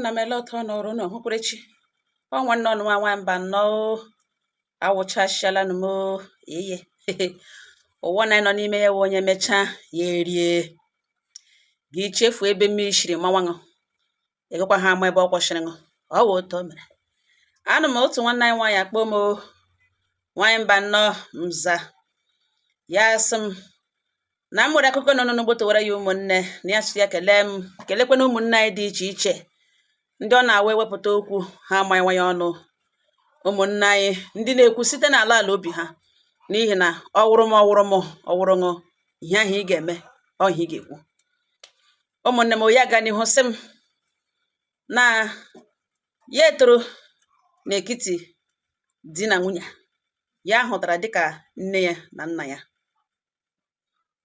Ụmụnna m, ele otu ọ nọrọ unu hụkwarechi ọ nwanne ọnụ nwa nwamba nnọọ awụchasịalanụ m eye. Ụwa na nọ n'ime ya wụ onye mechaa ya erie gị chefuo ebe mmiri shiri mawanụ, ịgakwa ha ama ebe ọ kwụsịrị ṅụ. Ọ wụ otu o mere. Anụ m otu nwanne anyị nwaanyị akpọ m nwaanyị mba nnọọ mza. Ya sị m na m nwere akụkọ nọ n'ugbo towara ya ụmụnne na ya sị ya kelee m, kelekwana ụmụnne anyị dị iche iche ndị ọ na-awa ewepụta okwu ha amaghị nwa ya ọnụ, ụmụnne anyị ndị na-ekwu site n'ala ala obi ha, n'ihi na ọ wụrụ m, ọ wụrụ m, ọ wụrụ ṅụ ihe ahụ ị ga-eme, ọ ihe ị ga-ekwu. Ụmụnne m, ya gaa n'ihu sị m na ya etoro n'etiti di na nwunye ya hụtara dịka nne ya na nna ya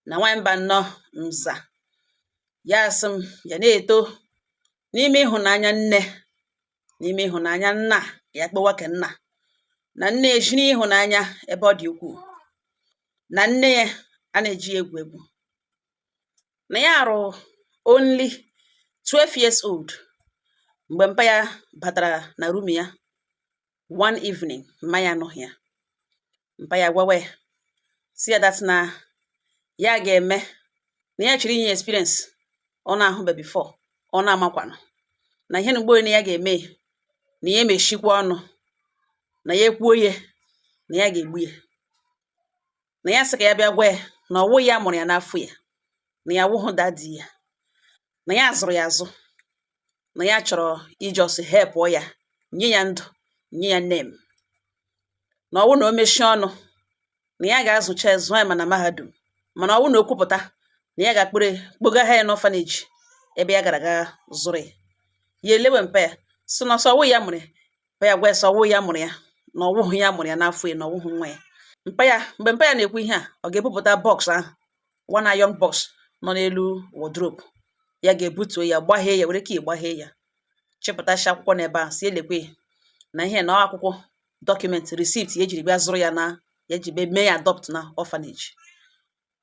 na nwanyị mba nnọọ nza. Ya sị m ya na-eto n'ime ịhụnanya nne, n'ime ịhụnanya nna ya, kpọwa ke nna na nne ejiri ịhụnanya ebe ọ dị ukwuu, na nne ya a na-eji ya egwu egwu. Na ya arụ only 12 years old mgbe mpa ya batara na room ya one evening. Mma ya anọghị ya. Mpa ya gwawa ya si ya that na ya ga-eme na ya chọrọ inye experience ọ na-ahụbe before, ọ na-amakwanụ na ihe na ugbo ya ga-eme, na ya emechikwa ọnụ, na ya ekwuo ya na ya ga-egbu ya. Na ya sị ka ya bịa gwa ya na ọwụ ya mụrụ ya n'afọ ya, na ya wụhụ daddy ya, na ya zụrụ ya azụ, na ya chọrọ iji ọsọ helpụọ ya, nye ya ndụ, nye ya name, na ọwụ na o mechie ọnụ na ya ga-azụcha ya, zụọ ya ma na mahadum, mana ọwụ na o kwupụta na ya ga-akpụrụ kpoga ha ya n'orphanage ebe ya gara ga zụrụ ya. Ya elewe mpa ya sị na ọsọ ọwụ ya mụrụ ya. Mpa ya gwa ya sị ọwụ ya mụrụ ya, na ọwụhụ ya mụrụ ya n'afọ ya, na ọwụhụ nwa ya. Mpa ya, mgbe mpa ya na-ekwu ihe a, ọ ga-ebupụta box ahụ, one iron box nọ n'elu wardrobe ya, ga-ebutuo ya, gbaghee ya, were key gbaghee ya, chịpụtacha akwụkwọ n'ebe ahụ, si elekwe na ihe na akwụkwọ document receipt ya ejiri bịa zụrụ ya, na ya ji bịa mee ya adopt na orphanage.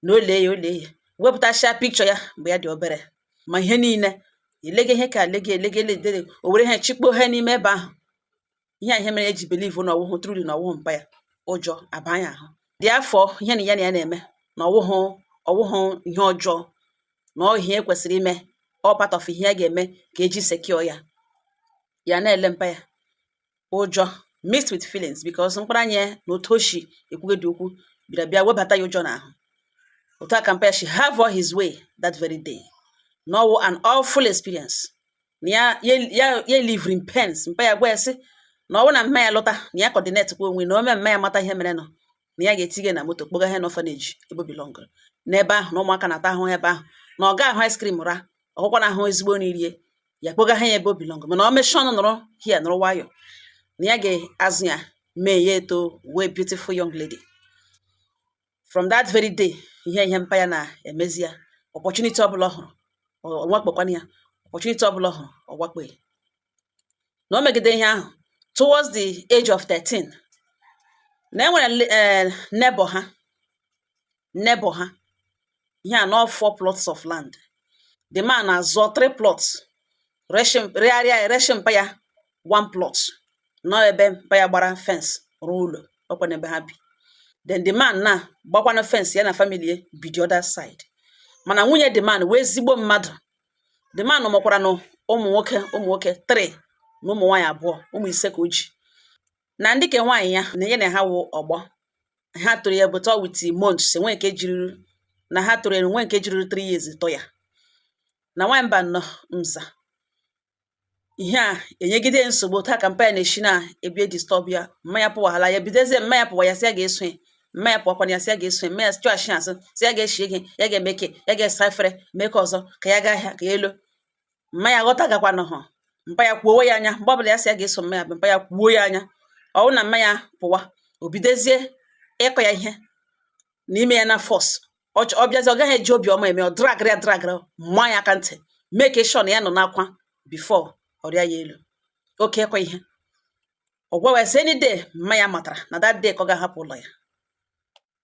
Na o lee ya, o lee ya, wepụtacha picture ya mgbe ya dị obere, ma ihe niile elege ihe ka elege elege elege, o were ha chịkpo ha n'ime ebe ahụ. Ihe a ihe mere eji believe na ọwụhụ truly, na ọwụhụ mpa ya. Ụjọ aba ya ahụ dị afọ ihe na ya na ya na-eme, na ọwụhụ ọwụhụ ihe ọjọọ, na ọ ihe ekwesịrị ime, ọ part of ihe ya ga-eme ka eji secure ya. Ya na-ele mpa ya, ụjọ mixed with feelings, because mkpụrụ anya ya na otu o si ekwuge dị okwu bịara bịa webata ya ụjọ n'ahụ. Otu a ka mpa ya shi have all his way that very day, na ọwụ an awful experience, na ya ya ya live in pains. Mpa ya gwa ya sị na ọwụ na mma ya lọta, na ya coordinate kwa onwe, na o mee mma ya mata ihe mere nọ, na ya ga-etinye na moto kpoga ha n'orphanage ebe o belong, n'ebe ahụ na ụmụaka na-ata ahụhụ ebe ahụ, na ọ ga ahụ ice cream ra ọkwụkwa na ahụ ezigbo nri rie ya, kpoga ha ya ebe o belong. Mana o mechie ọnụ, nọrọ hia, nọrọ nwayọ, na ya ga-azụ ya, mee ya eto wee beautiful young lady. From that very day, ihe mpa ya na-emezi ya, opportunity ọbụla ọ hụrụ, ọ wakpokwana ya. Opportunity ọbụla ọ hụrụ, ọ wakpo ya. Na o megide ihe ahụ towards the age of 13, na e nwere neighbor ha, neighbor ha ihe a nọ four plots of land. The man na-azọ three plots, regharịa ya, reshi mpa ya one plot nọ ebe mpa ya gbara fence rụọ ụlọ ọkwa n'ebe ha bi. Then the man na gbakwana fence ya na family ya bi the other side. Mana nwunye the man wee ezigbo mmadụ. The man mụkwara nụ ụmụ nwoke, ụmụ nwoke 3 na ụmụ nwaanyị abụọ, ụmụ ise ka o ji. Na ndị ke nwaanyị ya na ya na ha wụ ọgbọ ha toro ya, but all with months, enwe nke jiriri na ha toro ya, enwe nke jiriri 3 years tọ ya. Na nwaanyị mba nnọọ nza, ihe a enyegide ya nsogbu. Otu a ka mpa ya na-esi na ebie disturb ya. Mma ya pụwaghala ya, bidozie mma ya pụwa ya, sị ya ga-eso ya. Mma ya pụwakwana ya, sị ya ga-eso ya. Mma ya chụọ ashị asị, sị ya ga-eshi ege, ya ga-eme ke ya ga-esa efere, mee ka ọzọ ka ya gaa ahịa ka ya elo. Mma ya ghọta gakwanụ hụ mpa ya kwuo ya anya. Mgbe ọbụla ya sị ya ga-eso mma ya bụ mpa ya kwuo ya anya. Ọ wụ na mma ya pụwa, o bidozie ịkọ ya ihe n'ime ya na force. Ọ bịazie, ọ gaghị eji obi ọma eme. Ọ dragịrị ya, dragịrị mma ya aka ntị, make sure na ya nọ n'akwa before ọ rịa ya elu oke ịkọ ihe. Ọ gwawa ya sị any day mma ya matara, na that day ka ọ ga-ahapụ ụlọ ya.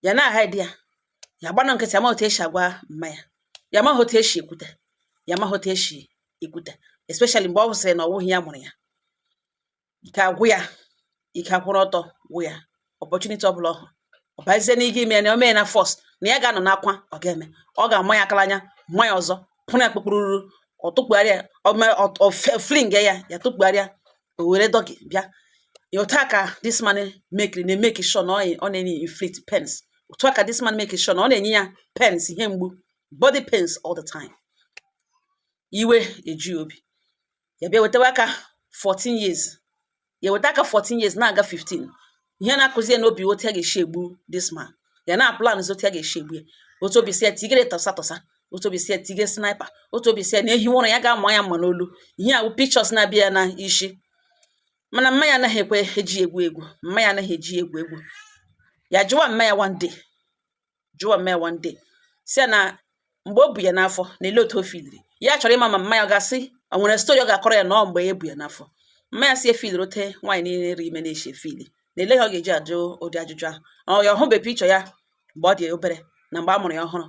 Ya na hide ya, ya gbanụ nkịtị, ama otu esi agwa mma ya, ya amaghị otu esi ekwute ya, amaghị otu esi ekwute. Especially mgbe ọ sịrị na ọ wụghị ya mụrụ ya. Ike agwụ ya, ike akwụrụ ọtọ gwụ ya. Opportunity ọbụla ọ hụrụ, ọ bazie n'ike ime ya na o mee na force na ya ga-anọ n'akwa, ọ ga-eme, ọ ga-ama ya akala anya, mma ya ọzọ, pụrụ ya kpụkpụrụrụ, ọ tụkpugharịa ya, ọ fling ya, ya tụkpugharịa, o were doggy bịa. Otu a ka this man mekiri na-emeki sure na ọ na-enye inflict pains. Otu a ka this man make sure na ọ na-enye ya pains, ihe mgbu, body pains all the time. Iwe eju ya obi, ya bịa wetawa aka 14 years, ya weta aka 14 years na-aga 15. Ihe na-akụzi ya n'obi, otu ya ga-esi egbu this man. Ya na plan otu ya ga-esi egbu ya, otu obi si ya tigere tọsa tọsa, otu obi si ya tige sniper, otu obi si ya na ehi ụra ya ga-ama ya mma n'olu. Ihe a bụ pictures na-abịa ya na isi. Mana mma ya anaghị ekwe eji egwu egwu, mma ya anaghị eji egwu egwu. Ya jụwa mma ya one day, jụwa mma ya one day, si ya na mgbe o bu ya n'afọ na ele otu o filiri. Ya chọrọ ịma ma mma ya ọ ga-asị o nwere story ọ ga-akọrọ ya na ọ mgbe e bu ya n'afọ. Mma ya si efiliri ote nwaanyị niile ri ime na-eshi efili, na ele ihe ọ ga-eji ajụ ụdị ajụjụ ahụ. Ọ ya ọhụbe picture ya mgbe ọ dị obere na mgbe a mụrụ ya ọhụrụ.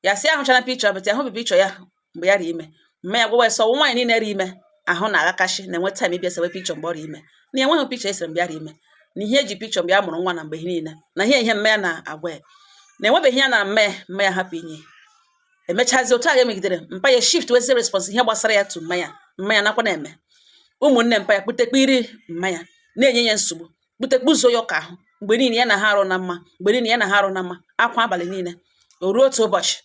Ya sị ahụchana picture, but ya ahụbe picture ya mgbe ya ri ime. Mma ya gwawa ya sọ nwaanyị niile ri ime ahụ na-aghakashi na-enwe time ịbịa sewe picture mgbe ọ ri ime, na ya enweghị picture esere mgbe ya ri ime, na ihe eji picture mgbe a mụrụ nwa na mgbe ihe niile na ihe ihe mma ya na-agwa ya na enwebeghị ya na mma ya. Mma ya hapụ inye. Emechazi otu a ga-emegidere mpa ya shift wezi response ihe gbasara ya to mma ya. Mma ya nakwa na-eme ụmụnne mpa ya kputekpe mma ya na-enye ya nsogbu, kputekpe ya ụka ahụ mgbe niile. Ya na ha arụ na mma, mgbe niile ya na ha arụ na mma, akwa abalị niile. O ruo otu ụbọchị,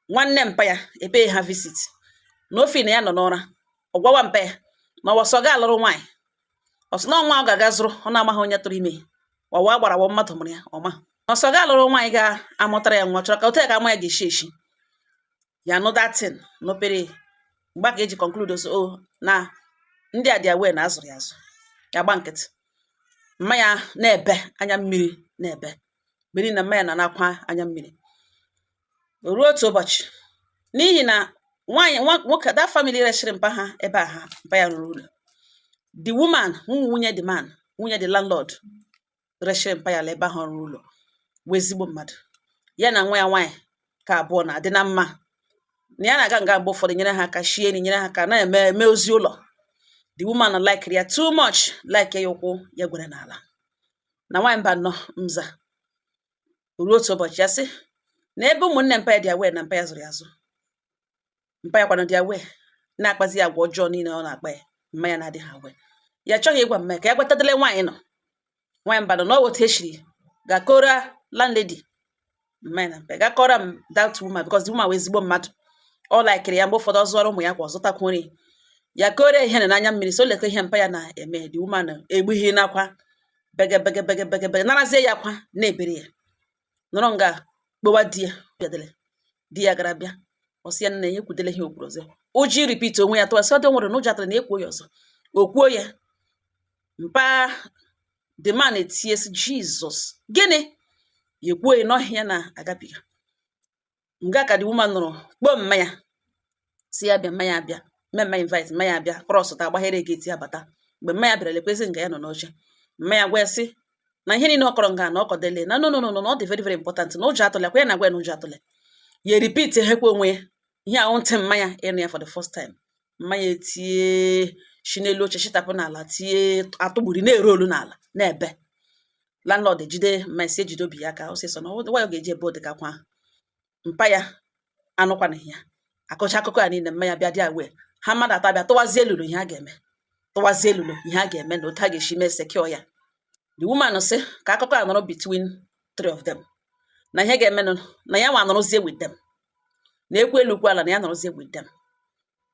nwanne mpa ya ebe ha visit na ofi na ya nọ n'ụra, ọ gwawa mpa ya na ọwọsọ ga alụrụ nwaanyị. Ọsọ na ọnwa ọ ga-aga zụrụ, ọ na-amaghị onye tụrụ ime ọwa gbara wọ mmadụ mụrụ ya ọma. Ọsọ ga alụrụ nwaanyị ga-amụtara ya nwa, chọrọ ka otu ya ka ama ya ga-eshi eshi ya nụ datin n'opere. Mgbe a ka eji conclude so o na ndị a dị aware na azụrụ ya azụ. Ya gba nkịtị. Mma ya na-ebe anya mmiri, na-ebe mgbe niile. Mma ya na na-akwa anya mmiri. O ruo otu ụbọchị, n'ihi na nwaanyị nwoke that family reshiri mpa ha ebe a ha mpa ya rụrụ ụlọ, the woman, nwunye the man, nwunye the landlord reshiri mpa ya ala ebe ahụ ọ rụrụ ụlọ, wee ezigbo mmadụ. Ya na nwa ya nwaanyị ka abụọ na-adị na mma, na ya na-aga nga mgbe ụfọdụ nyere ha aka shie nri, nyere ha aka na-eme eme ozi ụlọ. The woman like ya too much, like ya ụkwụ ya gwere n'ala na nwaanyị mba nọ nza. Ruo otu ụbọchị, ya sị na ebe ụmụnne mpa ya dị aware na mpa ya zụrụ ya azụ, mpa ya kwanụ dị aware na-akpazi agwa ọjọọ niile ọ na-akpa ya. Mma ya na-adịghị aware. Ya chọghị ịgwa mma ya ka ya gwatadele nwaanyị nọ. Nwaanyị mba nọ na ọ otu eshiri ga-akọrọ landlady mma ya na mpa ya ga kọrọ m that woman, because the woman wee ezigbo mmadụ, ọ likiri ya. Mgbe ụfọdụ ọ zụọrọ ụmụ ya kwa, ọ zụtakwu nri. Ya kọrọ ihe na n'anya mmiri, so leta ihe mpa ya na-eme. The woman egbughị n'akwa, bege bege bege bege bege, narazie ya akwa na-ebere ya, nọrọ nga kpowa di ya. Bịadele di ya gara bịa, ọ sị ya nna ya ekwudele ihe okwuru ọzọ. Ụjọ repeat onwe ya, tụwa sị ọ dị nwere na ụjọ atara na ekwuo ya ọzọ, o kwuo ya. Mpa the man etie sị, "Jesus, gịnị?" Ya ekwuo ya n'ọhịa ya na-agabiga nga ka the woman nụrụ kpọọ mma ya, si ya bịa. Mma ya abịa, mme mma invite mma ya abịa, cross ta agbaghere gate ya bata. Mgbe mma ya bịara lekwezi nga ya nọ n'oche, mma ya gwa ya sị na ihe niile ọ kọrọ nga na ọ kọdele na no, no, no, no, na ọ dị very very important, na ụjọ atụla kwa ya, na agwa ya na ụjọ atụla ya. Repeat hekwa onwe ya ihe ahụ ntị mma ya ịnụ ya for the first time. Mma ya etie shi n'elu oche shitapụ n'ala, tie atụgburi na-eru olu n'ala na-ebe. Landlord ejide mma, esi ejide obi ya aka ọsịsọ na nwa ya ga-eji ebe odịka akwa ahụ. Mpa ya anụkwanaghị ya akọcha akụkọ ya niile. Mma ya bịa dị aware ha mmadụ atọ abịa tụwazie elulu ihe a ga-eme, tụwazie elulu ihe a ga-eme na otu a ga-esi mee secure ya. The woman sị ka akụkọ a nọrọ between three of them, na ihe ga-emenụ na ya nwa nọrọzie with them, na ekwu elu kwu ala, na ya nọrọzie with them,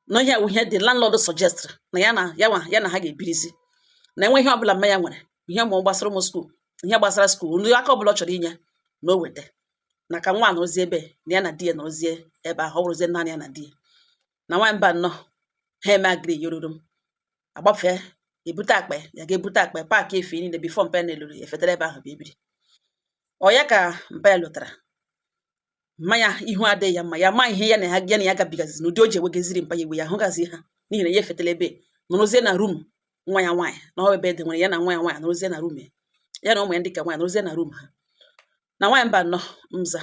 na ihe awụ ihe the landlord suggest, na ya na ya nwa ya na ha ga-ebirizi, na enwe ihe ọbụla mma ya nwere, ihe ma ọ gbasara ụmụ school, ihe gbasara school, ndị aka ọbụla ọ chọrọ inye na o weta, na ka nwa nọrọzie ebe na ya na di ya nọrọzie ebe ahụ, ọ bụrụzie naanị ya na di ya. Na nwaanyị mba nnọọ, ha eme agree yororo m agbafee, ebute akpa ya, ga-ebute akpa pack efe niile before mpa ya na-eluru efetere ebe ahụ bụ ebiri. Ọ ya ka mpa ya lụtara mmanya, ihu adịghị ya mma, ya ma ihe ya na ya na ya gabigazi n'ụdị o ji ewegaziri mpa ya iwe. Ya hụgazi ha n'ihi na ya efetela ebe nọrọzie na room nwa ya nwaanyị, na ọ ebe dị nwere ya na nwa ya nwaanyị nọrọzie na room ya, ya na ụmụ ya ndị ka nwaanyị nọrọzie na room ha. Na nwaanyị mba nnọọ nza,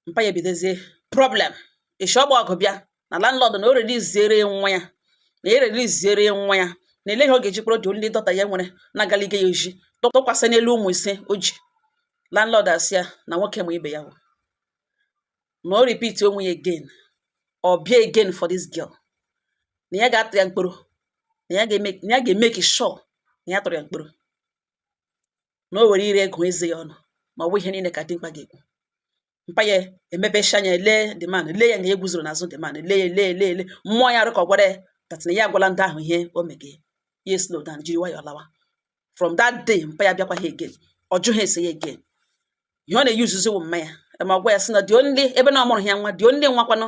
mpa ya ebidozie problem eshi ọgba ọgụ bịa. Na landlord na o releaseziere ya nwa ya, na e releaseziere ya nwa ya, na ele ihe ọ ga-eji kpọrọ the only daughter ya nwere na-agaliga ya oji tụkwasị n'elu ụmụ 5 o ji. Landlord asị ya na nwoke ma ibe ya wụ na o repeat onwe ya again, ọ bịa again for this girl, na ya ga-atụ ya mkpụrụ, na ya ga-emeki sure na ya tụrụ ya mkpụrụ, na o were ire ego eze ya ọnụ, na ọ bụ ihe niile ka dimkpa ga-ekwu. Mpa ya emepechi anya lee the man, lee ya nga egwuzoro n'azụ the man, lee ya, lee, lee, lee mmụọ ya arụ ka ọ gwara ya that na ya agwala ndị ahụ ihe o mege ya. Slow down, jiri nwayọọ lawa. From that day, mpa ya bịakwa ha again, ọ jụghị ese ya again. Ihe ọ na-eyuzuzi wụ mma ya ma gwa ya sị na the only ebe na ọ mụrụ ya nwa, the only nwa kwanụ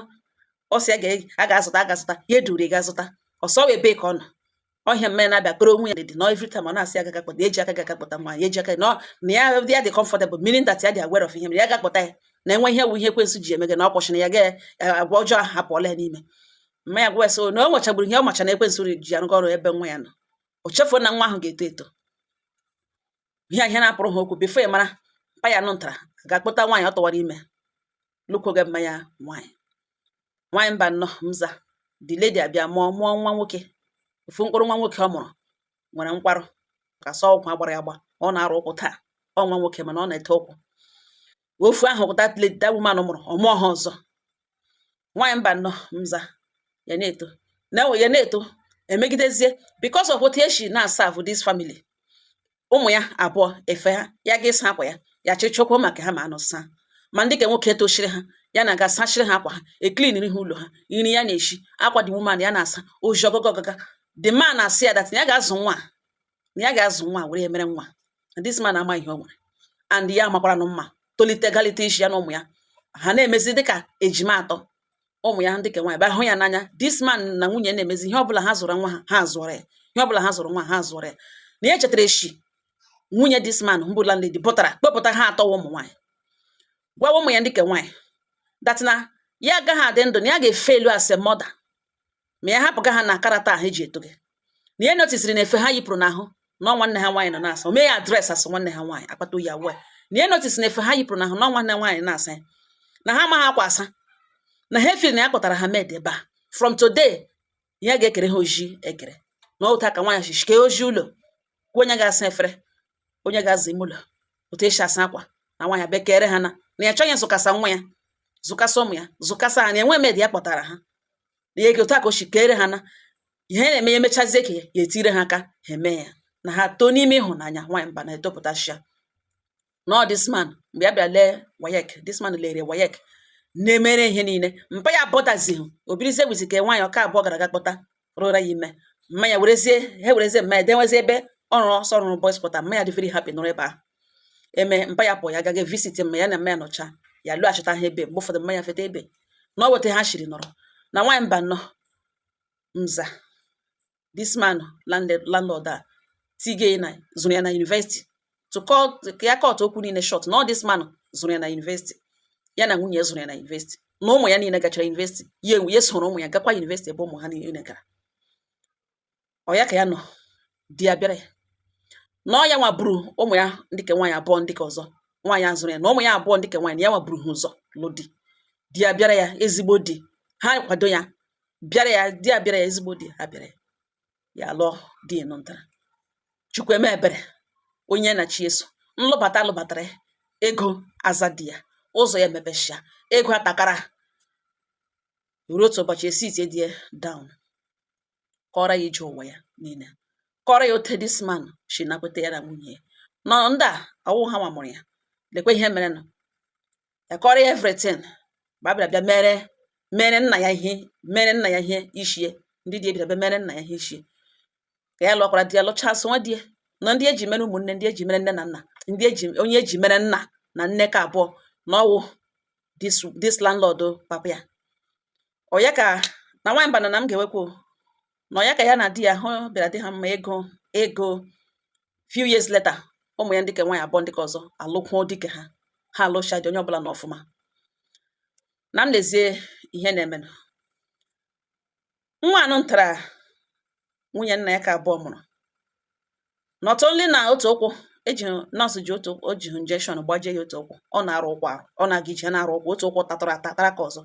ọ sị a ga-azụta ya eduru ga azụta ọsọ wee ebe ka ọ nọ ọhịa. Mmanya na-abịa kpere onwe ya dị na every time ọ na-asị ya gaga kpọta, eji aka gaga kpọta nwa ya, eji aka na na ya ya dị comfortable, meaning that ya dị aware of ihe mere ya ga kpọta ya, na enwe ihe wụ ihe ekwensu ji eme gị na ọ kwụsịrị ya ga agwa ọjọọ ahụ hapụọla ya n'ime. Mmanya gwa ya sị na o nwechagburu ihe ọ macha na ekwensu ji arụgọ ọrụ ebe nwa ya nọ, o chefuo na nwa ahụ ga-eto eto. Ihe na-apụrụ ha okwu before ị mara, mpa ya nụ ntara ga-akpọta nwaanyị ọ tọwara ime lụkwoge mmanya nwaanyị. Nwaanyị mba nnọọ mza, the lady abịa mụọ nwa nwoke. Ofu mkpụrụ nwa nwoke ọ mụrụ nwere nkwarụ ka sọ ụkwụ agbara ya agba, ọ na-arụ ụkwụ taa. Ọ nwa nwoke mana ọ na-ete ụkwụ ofu ahụ. That lady, that woman mụrụ, ọ mụọ ha ọzọ. Nwaanyị mba nnọọ mza, ya na-eto na ya na-eto emegidezie because of otu esi na-aserve this family. Ụmụ ya abụọ efe ha ya ga ịsa akwa ya, ya chịchọkwa maka ha ma anụ saa ma ndị ka nwoke tochiri ha, ya na ga sachiri ha akwa ha, ecleaniri ha ụlọ ha, nri ya na-eshi, akwa the woman ya na-asa oji ọgọgọ ọgaga. The man na-asị ya that na ya ga-azụ nwa a, na ya ga-azụ nwa a were mere nwa. And this man ama ihe o nwere and ya makwara nụ mma tolite galite isi ya na ụmụ ya ha na-emezi dịka ejima atọ. Ụmụ ya ndị ke nwaanyị bịa hụ ya n'anya. This man na nwunye na-emezi ihe ọbụla ha zụrụ nwa ha, ha zụrụ ya, ihe ọbụla ha zụrụ nwa ha, zụrụ ya. Na ya chetara echi nwunye this man mbụ, landlady, pụtara kpọpụta ha atọwa ụmụ nwaanyị, gwawa ụmụ ya ndị ke nwaanyị that na ya agaghị adị ndụ, na ya ga-efail as a mother ma ya hapụga ha na karata ahụ eji eto gị. Na ya noticeri na efe ha yipụrụ n'ahụ na ọ nwanne ha nwaanyị nọ na-asa. O mee ya address asụ nwanne ha nwaanyị akpata oyi awụ ya. Na ya notice na efe ha yipụrụ n'ahụ na ọ nwanne ha nwaanyị na-asa ya, na ha amaghị akwa asa, na ha efiri na ya kpọtara ha maid ebe a. From today, ya ga-ekere ha oji ekere na otu a ka nwaanyị si kee oji ụlọ, kwuo onye ga-asa efere, onye ga-aza ime ụlọ, otu esi asa akwa, na nwaanyị abịa kere ha, na ya chọghị zụkasa nwa ya, zụkasa ụmụ ya, zụkasa ha, na enwe maid ya kpọtara ha, na ya otu a ka o si kere ha, na ihe na-eme ya emechazie ka ya etire ha aka ha eme ya, na ha too n'ime ịhụnanya. Nwaanyị mba na-etopụtashịa na ọ this man mgbe ya bịara lee WAEC, this man lere WAEC na-emere ihe niile. Mpa ya bọdazighị obirizie wizi ka nwaanyị ọka abụọ gara aga kpọta rụra ya ime. Mmanya werezie ha werezie mmanya denwezie ebe ọ rụrụ ọsọ, rụrụ boys quarter. Mmanya dị very happy nọrọ ebe ahụ eme. Mpa ya pụ ya gaga visit mma ya na mmanya nọcha ya lụghachita ha ebe. Mgbe ụfọdụ mmanya feta ebe na ọ weta ha shiri nọrọ na. Nwaanyị mba nnọọ nza, this man landlord a tige na zụrụ ya na university. To call ka ya cut okwu niile short, na all this man zụrụ ya na university, ya na nwunye zụrụ ya na university, na ụmụ ya niile gachara university. Ya enwe ya soro ụmụ ya gakwa university ebe ụmụ ha niile gara. Ọ ya ka ya nọ, di ya bịara ya na ọ ya nwa buru ụmụ ya ndị ke nwaanyị abụọ, ndị ke ọzọ nwaanyị a zụrụ ya, na ụmụ ya abụọ ndị ke nwaanyị, na ya nwa buru ha ụzọ lụ di. Di ya bịara ya ezigbo di, ha kwado ya bịara ya, di ya bịara ya ezigbo di, ha bịara ya, ya lụọ di nọ ntara. Chukwu eme ebere, onye na chi eso nlụbata lụbatara ya, ego aza di ya ụzọ ya emepesịa, ego atakara. Ruo otu ụbọchị, esi itie di ya down, kọrọ ya ije ụwa ya niile, kọrọ ya otu this man si nakwete ya na nwunye ya nọ ndị a ọwụ ha nwa mụrụ ya, lekwa ihe mere nụ ya, kọrọ ya everything. Mgbe a bịara bịa mere nna ya ihe, mere nna ya ihe ishie, ndị di bịara bịa mere nna ya ihe ishie ka ya lụọkwara di ya, lụchaa sọ nwa di ya na ndị eji mere ụmụnne, ndị eji mere nne na nna, ndị eji onye eji mere nna na nne ka abụọ na ọwụ this landlord papa ya. Ọ ya ka na nwaanyị mbana na m ga-ewekwu na ọ ya ka ya na di ya hụ bịara dị ha mma. Ego few years later, ụmụ ya ndị ke nwaanyị abụọ ndị ka ọzọ alụkwuo dike ha, ha alụcha dị onye ọbụla na ọfụma. Na m lezie ihe na-emenụ, nwa anụ ntara nwunye nna ya ka abụọ mụrụ, not only na otu ụkwụ eji nọọsụ ji otu o ji injection gbajie ya otu ụkwụ, ọ na-arụ ụkwụ arụ, ọ na-aga ije na-arụ ụkwụ, otu ụkwụ tatụrụ ata tara ka ọzọ.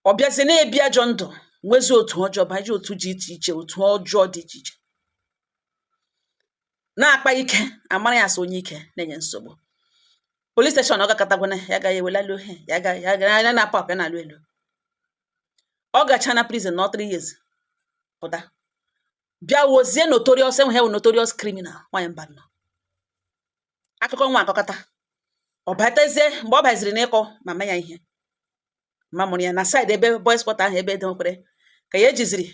Ọ bịazie na-ebi ajọ ndụ, nwezi otu ọjọọ, baje otu dị iche iche, otu ọjọọ dị iche iche, na-akpa ike. Amara ya asị onye ike na-enye nsogbu. Police station ọ gakọtagwana ya, agaghị ewelali ohe ya, ga ya ga ya na-apụ apụ, ya na-alụ elu. Ọ gacha na prison nọ 3 years, pụta, bịa wozie notorious, enweghị notorious criminal. Nwaanyị mba nọ akụkọ nwa akọkọta. Ọ batazie, mgbe ọ baziri n'ịkọ mama ya ihe mma mụrụ ya na side ebe boys quarter ahụ, ebe edewekwere ka ya ejiziri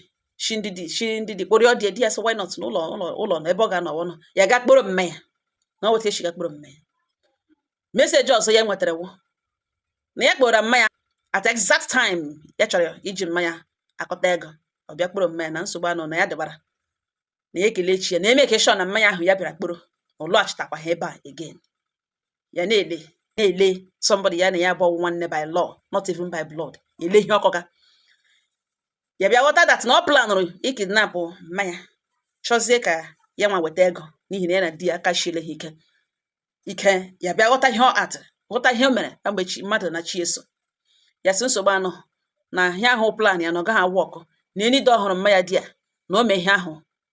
shi ndidi, shi ndidi kpọrọ di di ya, sị why not n'ụlọ ụlọ ụlọ na ebe ọ ga-anọ ọnụ ya ga kpọrọ mma ya na ọ weta echi ga kpọrọ mma ya. Message ọzọ ya nwetara wụ na ya kpọrọ mma ya at exact time ya chọrọ iji mmanya akọta ego. Ọ bịa kpọrọ mmanya na nsogbu anọ na ya dịbara na ya ekele chi ya na eme ka sure na mmanya ahụ ya bịara kpọrọ ọ lọghachitakwa ha ebe a again. Ya na-ele na-ele somebody ya na ya bụ nwanne by law, not even by blood, ele ihe ọkọga. Ya bịa ghọta that na ọ planụrụ ikidnap mmanya, chọzie ka ya nwa weta ego, n'ihi na ya na di ya aka shiele ha ike ike. Ya bịa ghọta ihe ọ atịrị, ghọta ihe o mere ka mgbe chi mmadụ na chi eso ya sị nsogbu anọ na ihe ahụ plan ya na ọ gaghị awụ ọkụ na enide ọhụrụ mmanya di ya na o mee ihe ahụ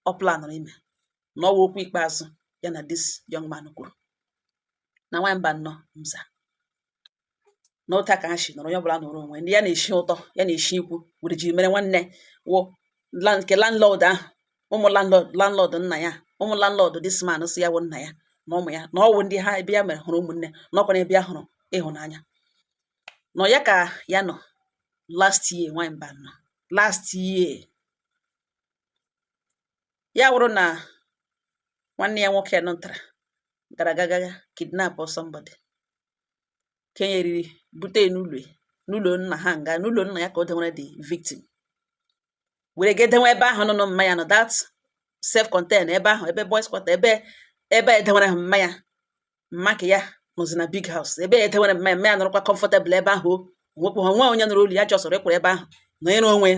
ọ planụrụ ime. Na ọwa okwu ikpeazụ ya na this young man kwuru na nwa mba nnọọ nza na ụta ka ha shi nọrọ, onye ọbụla nọrọ onwe ndị ya na-eshi ụtọ, ya na-eshi ikwu were jiri mere nwanne wụ nke landlord ahụ, ụmụ landlord nna ya, ụmụ landlord this man si ya wụ nna ya na ụmụ ya, na ọwụ ndị ha ebe ya mere hụrụ ụmụnne na ọkwa ebe ya hụrụ ịhụnanya nọ ya ka ya nọ. Last year, nwaanyị mba nọ, last year ya wụrụ na nwanne ya nwoke nụtara gara gaga kidnap somebody, kenye eriri bute ya n'ụlọ ya, n'ụlọ nna ha, nga n'ụlọ nna ya ka o denwere the victim, were ga edenwe ebe ahụ nọ mmanya nọ, that self contained ebe ahụ, ebe boys quarter, ebe edenwere ha mmanya. Mma ka ya nọzi na big house ebe edewere mmanya, mmanya nọrọkwa comfortable ebe ahụ. O nwekwa nwa onye nụrụ olu ya, chọsọrọ ịkwụrụ ebe ahụ nọnyere onwe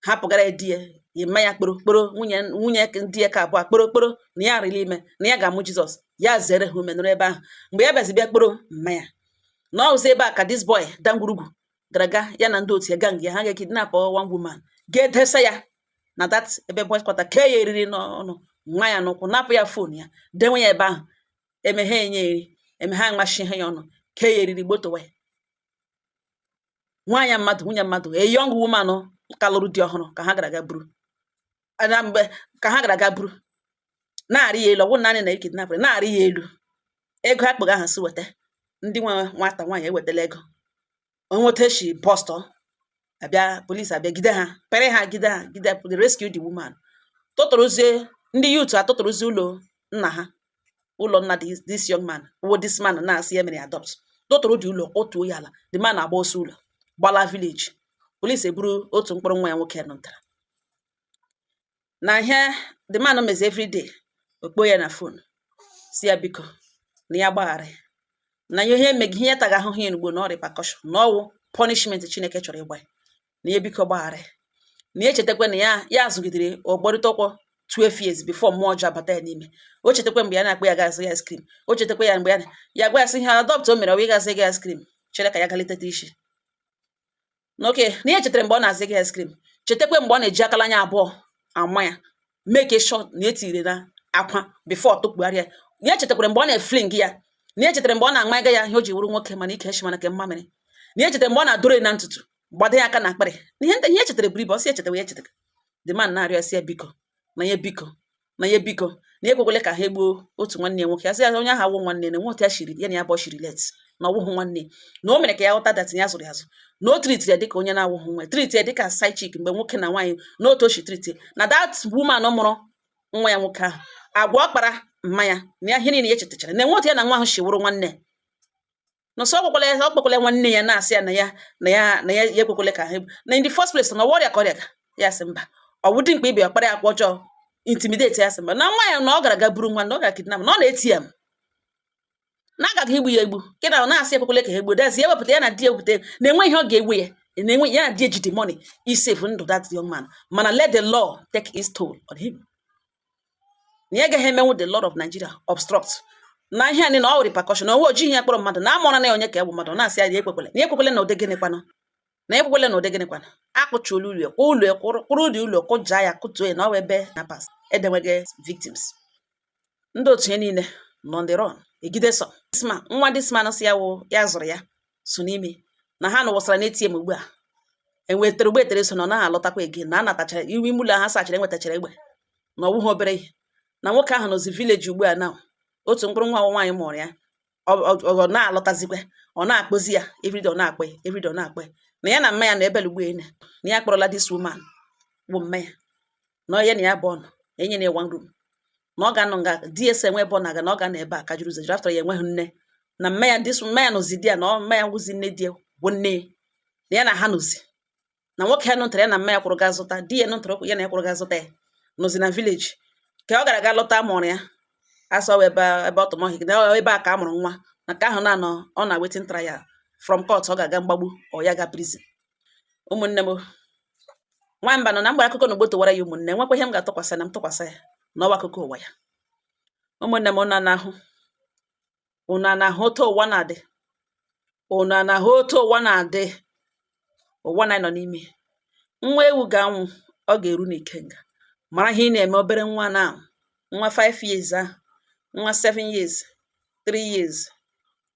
hapụgara di ya yi mmanya kporo kporo nwunye di ya ka abụọ kporo kporo na ya rịrị ime na ya ga-amụ Jizọs. Ya zere ha ume nọrọ ebe ahụ. Mgbe ya bịazi bịa kporo mmanya na ọzọ ebe a ka this boy dangwurugwu gara aga, ya na ndị otu ya, gang ya, ha ga-ekidnap one woman, ga-edesa ya na that ebe boys quarter, kee ya eriri n'ọnụ, nwa ya n'ụkwụ, napụ ya phone ya, denwe ya ebe ahụ, emeghe enye eri, emeghe amachi ihe ya ọnụ, kee ya eriri, gbotowa ya. Nwaanyị mmadụ, nwunye mmadụ, a young woman ka lụrụ di ọhụrụ, ka ha gara aga buru na mgbe ka ha gara aga buru, na-arị ya elu. Ọ bụrụ naanị na ekidnapụrụ, na-arị ya elu ego akpụga ahụ si weta ndị nwe nwata nwaanyị ewetala ego onweta shi bọstọ abịa, polisi abịa gide ha, pere ha, gide ha, gide rescue the woman, tụtụrụzie ndị youth, atụtụrụzie ụlọ nna ha, ụlọ nna this young man wụ this man na-asị ya mere ya adopt, tụtụrụ dị ụlọ, otuo ya ala. The man agba ọsọ ụlọ, gbala village. Polisi eburu otu mkpụrụ nwa ya nwoke nụtara na ihe the man mezi. Everyday okpo ya na phone, si ya biko na ya gbaghara ya, na ihe emeghị ihe ya taga ahụhụ ya n'ugbo, na ọ repercussion, na ọwụ punishment Chineke chọrọ ịgba ya, na ya biko gbaghara ya, na ya echetakwa na ya zụgidere ọgbọrịta ụkwụ 12 years before mmụọ ọjọọ abata ya n'ime. O chetakwa mgbe ya na-akpọ ya gaazụ ya ice cream. O chetakwa ya mgbe ya gwa ya sị ihe adopt o mere, ọ ịgazi gị ice cream, chere ka ya galitete isi n'oke. Na ihe chetara mgbe ọ na-azị gị ice cream, chetakwa mgbe ọ na-eji akala anya abụọ ama ya, make sure na etiri na akwa before tụkpugharịa ya. Chetakwara mgbe ọ na-efling ya. Na ya chetara mgbe ọ na-ama ịga ya ihe o ji wuru nwoke, mana ike eshi, mana ke mmamịrị. Na ya chetara mgbe ọ na-adọrọ ya na ntutu, gbado ya aka na akpịrị, na ihe ihe chetara buru ibu. Ọ sị ya echetawa, ya echetara. The man na-arịọ ya sị ya biko, na ya biko, na ya biko, na ya ekwekwele ka ha egbuo otu nwanne ya nwoke. Ya sị ya onye ahụ awụ nwanne na nwe otu ya shiri ya na ya bụ shiri let na ọwụhụ nwanne, na o mere ka ya ghọta that ya zụrụ ya azụ, na o treat ya dịka onye na-awụghị nwa, treat ya dịka side chick mgbe nwoke na nwaanyị, na otu o si treat na that woman mụrụ nwa ya nwoke ahụ, agwa ọ kpara mma ya, na ya ihe niile ya chetachara na enwe otu ya na nwa ahụ si wụrụ nwanne. Nọsọ ọ kpọkwala ya, ọ kpọkwala nwanne ya, na-asị ya na ya ya ekwekwele ka ha egbu, na in the first place na ọrịa ka ọrịa ga ya sị mba, ọ wụ dimkpa ibe ya kpara ya akwa ọjọọ, intimidate ya, sị mba, na nwa ya na ọ gara aga buru nwa, na ọ gara kidnap, na ọ na-eti ya na agaghị igbu ya egbu kịta. Ọ na-asị ekwekwele ka ha egbuo dazi ya, wepụta ya na di ewepụta na-enwe ihe ọ ga-egbu ya, na-enwe ya na di eji the money isave ndụ that young man, mana let the law take its toll on him, na ya agaghị emenwu the law of Nigeria obstruct na ihe a niile. Ọ repercussion na onwe ojighị ya kpọrọ mmadụ na amụrụ na ya onye ka egbu mmadụ. Ọ na-asị ya, ya ekwekwele, na ya ekwekwele, na ụdị gịnị kwanụ na Na ekwukwele na ụdị gịnịkwana akụchuola ụlọ kwa ụlọ, kwụrụ ụdị ụlọ, kụjaa ya, kụtuo ya, na ọ wụ ebe na pas edenwege victims. Ndị otu ya niile nọ on the run. Egide sọ this man, nwa this man si ya wụ ya zụrụ ya so n'ime na ha nọ wụsara n'ATM. Ugbu a enwetara ugbo etere so na ọ naghị alọtakwa again, na a natachara iwu ime ụlọ ha sachara, enwetachara egbe na ọwụghị obere ihe, na nwoke ahụ nọzi village ugbu a. Na otu mkpụrụ nwa nwaanyị mụrụ ya, ọ na-alọtazikwa, ọ na-akpọzi ya everyday, ọ na-akpọ ya everyday, ọ na-akpọ ya na ya na mma ya na ebele ugbu ene, na ya kpọrọla this woman bụ mma ya, na ya na ya bụ ọnụ enye na ya one room, na ọ ga-anọ nga di ya enwe ebe ọ na-aga, na ọ ga-anọ ebe a ka juru ụzọ juru after ya enweghị nne na mma ya. This mma ya nọzi di ya, na ọ mma ya wụzi nne di ya bụ nne ya, na ya na ha nọzi na nwoke ya nụtara ya na mma ya kwụrụ ga zụta di ya nụtara ya na ya kwụrụ ga zụta ya nọzi na village ka ọ gara ga lọta mụrụ ya asọ ebe ebe ọtụmọhị na ebe a ka a mụrụ nwa, na nke ahụ na-anọ ọ na waiting trial from court, ọ ga-aga mgbagbu, ọ ya ga prison. Ụmụnne m, nwamba nọ na mgbara akụkọ na ugbo tụwara ya. Ụmụnne, nwekwa ihe m ga-atụkwasị na m tụkwasị ya n'ọwa akụkọ ụwa ya. Ụmụnne m, ụnụ na-ahụ, ụnụ na-ahụ otu ụwa na-adị, ụnụ na-ahụ otu ụwa na-adị, ụwa na nọ n'ime. Nwa ewu ga-anwụ, ọ ga-eru n'ikenga. Mara ihe ị na-eme. Obere nwa na nwa 5 years ahụ, nwa 7 years, 3 years,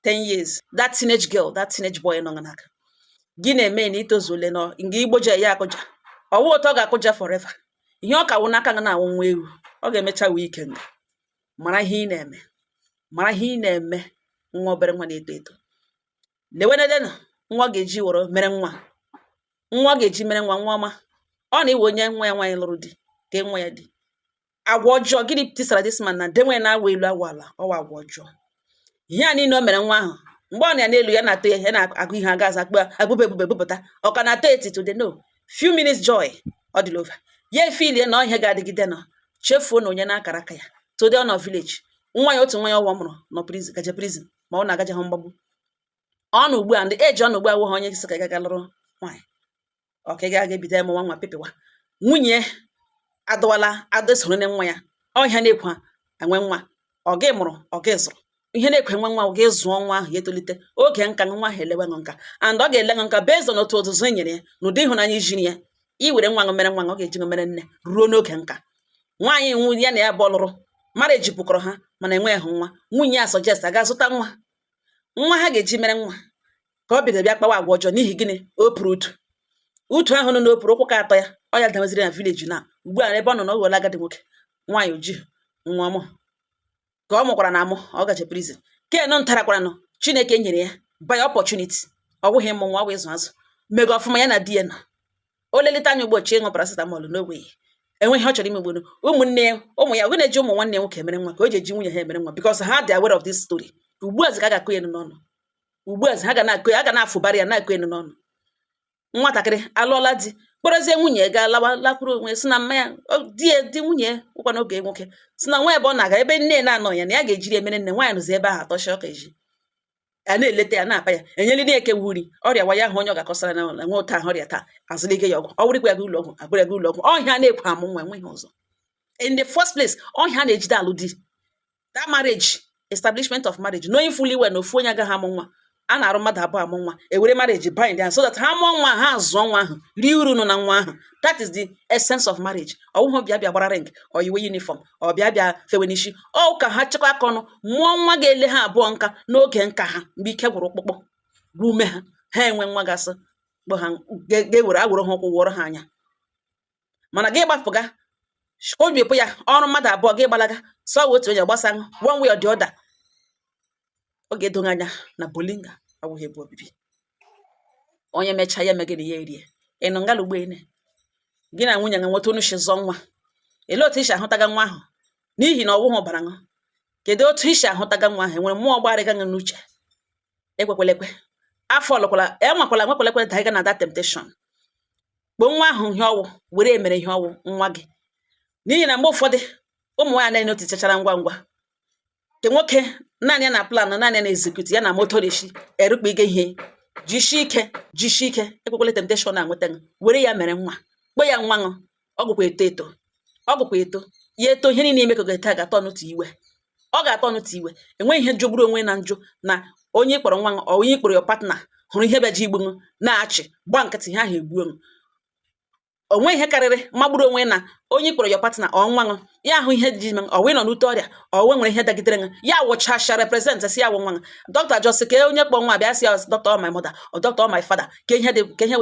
10 years, that teenage girl, that teenage boy nọ n'aka gị na-eme na itozuole nọ nga igboja ya akụja, ọwụ ụtọ ọ ga-akụja forever. Ihe ọ ka wụ n'aka gị na-awụ nwa ewu, ọ ga-emecha wee ikenga. Mara ihe ị na-eme, mara ihe ị na-eme. Nwa obere nwa na-eto eto, lewenedenu nwa ọ ga-eji were mere nwa, nwa ọ ga-eji mere nwa, nwa ọma. Ọ na-iwe onye nwa ya nwaanyị lụrụ di ka nwa ya di agwa ọjọọ. Gịnị tisara this man na denwe na-awa elu awa ala? Ọwa agwa ọjọọ. Ihe a niile o mere nwa ahụ mgbe ọ na ya n'elu ya na-atọ ya, ya na-agụ ihe aga aza akpụ agbụbe ebube bupụta, ọ ka na-atọ eti today. No few minutes joy, ọ dịla over. Ya efilie na ihe ga-adịgide nọ, chefuo na onye na-akara aka ya. Today ọ nọ village, nwa ya, otu nwa ya ọwa mụrụ nọ prison, gaje prison, ma ọ na-agaje hụ mgbagbu. Ọ nọ ugbu a, ndị eji ọ nọ ugbu a wụ ha onye sị ka ị ga lụrụ nwaanyị, ọ ka ị ga-aga ebido ịmụ nwa nwa pịpịwa. Nwunye adọwala adọsoro nne nwa ya ọhịa na-ekwe enwe nwa, ọ gị mụrụ, ọ gị zụrụ. Ihe na-ekwe nwe nwa, ọ gị zụọ nwa ahụ, ya etolite oge nka, nwa ahụ elewe ṅụ nka, and ọ ga-ele ṅụ nka based on otu ọzụzụ e nyere ya na ụdị ịhụnanya ijiri ya. I were nwa ṅụ mere nwa ṅụ, ọ ga-eji ṅụ mere nne ruo n'oge nka. Nwaanyị nwu ya na ya bụ ọlụrụ marriage pụkọrọ ha, mana enweghị nwa. Nwunye ya suggest aga zụta nwa, nwa ha ga-eji mere nwa, ka ọ bịara bịa kpawa agwa ọjọọ. N'ihi gịnị? O pụrụ utu utu ahụ nọ n'opuru ụkwụ ka atọ ya, ọ ya daweziri na village. Na ugbu a ebe ọ nọ na ọ ghọọla agadi nwoke. Nwaanyị oji nwa ọmụ ka ọ mụkwara na amụ, ọ gaje prison. Ken ntarakwaranụ Chineke nyere ya by opportunity, ọ bụghị ịmụ nwa, ọ bụ ịzụ azụ mego ọfụma. Ya na di ya nọ, o lelite anya ụbọchị ịṅụ paracetamol n'ogbe enweghị ọ chọrọ ime ugboro. Ụmụnne ya, ụmụ ya, ọ na-eji ụmụ nwanne ya nwoke emere nwa, ka o ji eji nwunye ha emere nwa, because ha dị aware of this story. Ugbu a ka a ga-akụ ya enu n'ọnụ, ugbu a ha ga na-akụ ya, a ga na-afụbarị ya, na-akụ enu n'ọnụ. Nwatakịrị alụọla di, kpọrọzie nwunye ga lawa, lakwuru onwe, si na mma ya di ya di nwunye ụkwa n'oge nwoke si na nwa ebe ọ na-aga, ebe nne na-anọ ya, na ya ga-ejiri emere nne. Nwaanyị nụzi ebe ahụ atọchi ọka eji a na-eleta ya, na-apa ya, enyeliri ya ekewu uri ọrịa wa ya ahụ. Onye ọ ga-akọsara na nwe ụta ahụ ọrịa taa, azụlige ya ọgwụ, ọ wụrịkwa ya ga ụlọ ọgwụ, agbụrụ ya ga ụlọ ọgwụ. Ọhịa na-ekwe amụ nwa enweghị ọzọ. In the first place, ọhịa na-ejide alụ di, that marriage, establishment of marriage, knowing fully well na ofu onye agaghị amụ nwa, a na-arụ mmadụ abụọ amụ nwa, ewere marriage bind ya so that ha mụọ nwa, ha zụọ nwa ahụ, rie uru nọ na nwa ahụ. That is the essence of marriage. Ọwụhụ bịa bịa gbara ring, ọ yiwe uniform, ọ bịa bịa fewe n'isi ọ ka ha chịkọ aka ọnụ mụọ nwa ga-ele ha abụọ nka n'oge nka ha, mgbe ike gwụrụ ọkpụkpụ bụ ume ha, ha enwe nwa gasị kpọ ha ga-ewere awere ha ụkwụ wụọrọ ha anya. Mana gị gbapụga kpobiepụ ya ọrụ mmadụ abụọ, gị gbalaga sọ otu onye gbasa one way or the other, ọ ga-edo gị anya na bolinga awụghị ebe obibi. Onye mechaa ya eme gịnị? Ya erie. Ị nọ ngala ugbo ene gị na nwunye gị nweta onu shi zụọ nwa, elee otu isi ahụtaga nwa ahụ? N'ihi na ọwụghị ọbara ṅụ, kedu otu isi ahụtaga nwa ahụ? Enwere mmụọ gbarịga gị n'uche? Ekwekwala ekwe, afọ ọlụkwala, enwekwala nwekwala ekwe daiga na that temptation. Kpoo nwa ahụ ihe ọwụ, were emere ihe ọwụ nwa gị. N'ihi na mgbe ụfọdụ ụmụ nwaanyị na notichachara ngwa ngwa nke nwoke naanị ya na plan, naanị ya na execute ya na moto na-eshi erukpa ige ihe. Jisie ike, jisie ike, ekwekwala temptation na-nweta gị. Were ya mere nwa, kpoo ya nwa ṅụ. Ọ gụkwa eto eto, ọ gụkwa eto ya eto, ihe niile ime ka ọ ga-ete ga-atọ n'otu iwe, ọ ga-atọ n'otu iwe. Enweghị ihe jọgburu onwe na njụ na onye ị kpọrọ nwa ṅụ, ọ onye ị kpọrọ your partner, Hụrụ ihe bịaji igbu ṅụ na-achị gba nkịtị, ihe ahụ egbuo ṅụ. Onwe ihe karịrị magburu onwe na onye kpọrọ your partner ọ nwa ṅụ, ya ahụ ihe ji ọ wee nọ n'ute ọrịa, ọ wee nwere ihe dagidere ṅụ, ya wụchasha represent si ya wụ nwa ṅụ. Doctor just ka onye kpọ nwa bịa sị ya, "Doctor or my mother or doctor or my father, ka ihe dị, ka ihe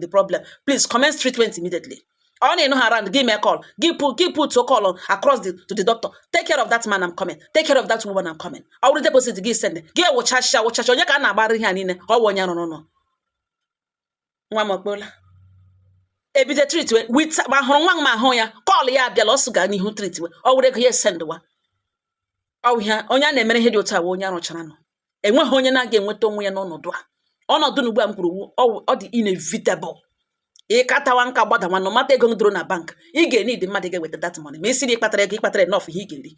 the problem, please commence treatment immediately." Ọ na-enu ha around gị, mee call gị, put gị put call across to the doctor, "Take care of that man, I'm coming. Take care of that woman, I'm coming." Ọ bụrụ deposit gị send gị, wụchasha wụchasha. Onye ka a na-agbara ihe a niile? Ọ bụ onye rụrụ ụlọ nwa m ọkpọla ebido treat we with ma hụrụ nwa m, ma hụ ya, call ya abịala, ọ sị gaa n'ihu treat we. Ọ were ego ya send wa. Ọ ihe onye a na-emere ihe dị otu a bụ onye arụchara nọ. Enweghị onye na-aga enweta onwe ya n'ọnọdụ a. Ọnọdụ na ugbu a m kwuru ọ dị inevitable. Ịkatawa nka gbadawa nọ mata ego doro na bank, ị ga-enid mmadụ ga-eweta that money. Ma isi na ịkpatara ego, ịkpatara enough ihe ị ga-eri,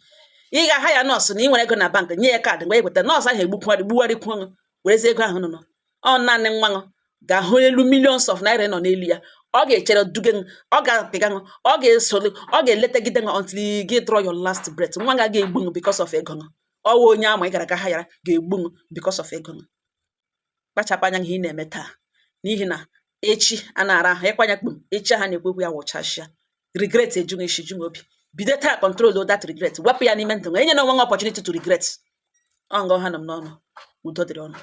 ị ga-aha ya nọọsụ na ị nwere ego na bank, nye ya card mgbe eweta nọọsụ ahụ egbukwugharị gbugharịkwuo ṅụ, werezie ego ahụ nọ. Ọ naanị nwa ṅụ ga-ahụ elu millions of naira nọ n'elu ya. Ọ ga-echere duge ṅụ, ọ ga-apịga ṅụ, ọ ga-esolu, ọ ga-eletegide ṅụ until gị draw your last breath. Nwa ga ga-egbu ṅụ because of ego ṅụ. Ọwụ onye ama ị gara ga ha yara ga-egbu ṅụ because of ego ṅụ. Kpachapụ anya ihe ị na-eme taa, n'ihi na echi a na-ara ahụ ịkwanya kpum. Echi ha na-ekwekwu ya wụchashịa, regret eju isi ju obi. Bido taa control that regret, wepụ ya n'ime ndụ. Enye na onwe gị opportunity to regret. Ọ ngọ ha nọ m n'ọnụ. Udo dịrị ọnụ.